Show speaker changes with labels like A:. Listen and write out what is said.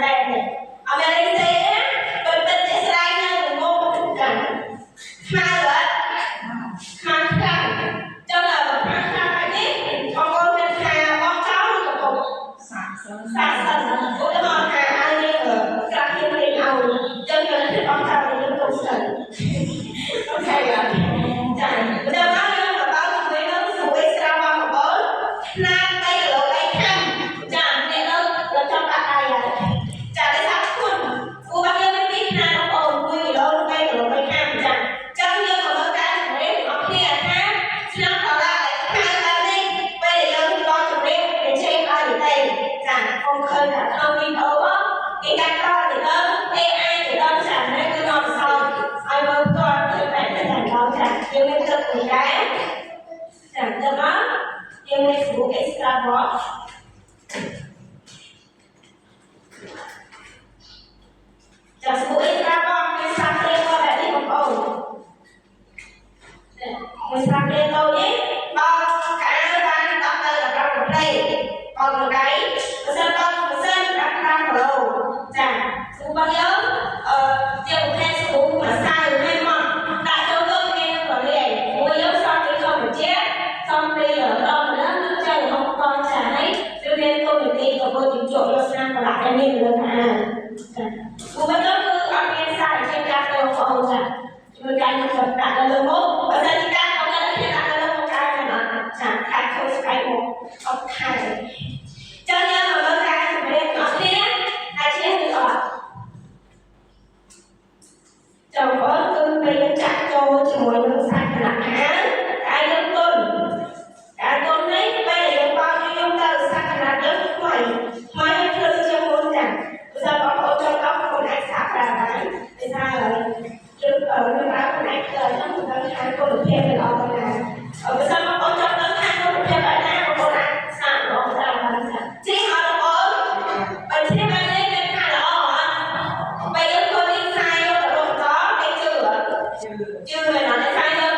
A: តែនេះអត់មានអីទេណាពិតពិតជាស្រ័យនៅមុខចាខ្មៅអត់ខ្មៅខ្លាំងចឹងដល់ខ្មៅខ្លាំងហើយនេះបងប្អូនគិតថាបោះចោលឬក៏ទុក
B: សាកសិន
A: សាកសិនឧទាហរណ៍ថាឲ្យយើងក្រាស់យើងលេងឲ្យចឹងយើងគិតបោះចោលយើងទុកសិនអូខេចាដល់មកយើងមកបោកជាមួយនឹងស្រួយស្រាបងប្អូនខ្នាត3គីឡូ3ខាំចាអ្នកនៅเราចង់ដាក់ដៃហើយចាដោយសារគុណគូរបស់យើងមានពីរខ្នាតបងប្អូន1គីឡូនិង3គីឡូ3ខាំចាចឹងយើងមកមើលការជំរាបរបស់គ្នាថាឆ្នាំកន្លះដែលខៅដល់នេះពេលដែលយើងរកជំរាបវាចេញឲ្យទេចាកុំឃើញថាក្នុងវីដេអូគេកាត់តទៅដល់ AI ទៅដល់ចានេះគឺនាំសោយឲ្យមើលផ្ទាល់ឃើញបែបនេះតែដល់ចាយើងមានទឹកមួយកែវចាទៅមកយើងមានស្បូ extra box ចាស្បូ extra box មានសាប់ព្រាមកបែបនេះបងប្អូនមួយស្រាប់ព្រាតូចនេះបើកៅបាន10ទៅ15កំភ្លេបោកក្នុងដៃបើសិនបោកម៉ាស៊ីន5គីឡូចាស្បូរបស់យើងអឺជាប្រភេទស្បូម្សៅហើយមកដាក់ចូលទៅគេនឹងរលាយព្រោះយើងសំពីធម្មជាតិសំពីក្រមហ្នឹងគឺចេះហូបកនចាហើយវាមានតួនាទីក៏ដូចជាជក់យកស្នាមប្រឡាក់ឯនេះលើអាចាព្រោះយើងគឺអត់មានសារជាតិកាត់ទៅបងប្អូនចាជួយការយកទៅដាក់នៅលើមុខបើសិនជាការកំណត់គេដាក់នៅលើមុខការមែនអត់ចាខាត់ខូចស្បែកមុខអត់ខាត់ចឹងយើងមកមើលការជម្រាបរបស់គ្នាអាចឈ្នះឬអត់ចាំបងគឺពេលយើងចាក់ចូលជាមួយនឹងសាច់កណ្ដាលអាវតែយើងទុនតែទុននេះពេលដែលយើងបោកយើងទៅសាច់កណ្ដាលយើងថ្មីថ្មីហើយភ្លឺជាងមុនចាបើសិនបងប្អូនចង់ដោះខ្លួនឯងសាកប្រើបានដោយសារយើងនឹងប្រើខ្លួនឯងផ្ទាល់ហ្នឹងមិនដឹងថាគុណភាពវាល្អប៉ុណ្ណាបើសិនបងប្អូនចង់ដឹងថាគុណភាពបែបណាបងប្អូនអាចសាកល្បងប្រើបានចាជ្រាបអត់បងប្អូនបើជ្រាបបាននេះមានថាល្អអត់ពេលយើងធ្វើនេះខ្សែយករកតគេជឿអត់
B: ជឿ
A: ជឿមែនអត់តែថាយើង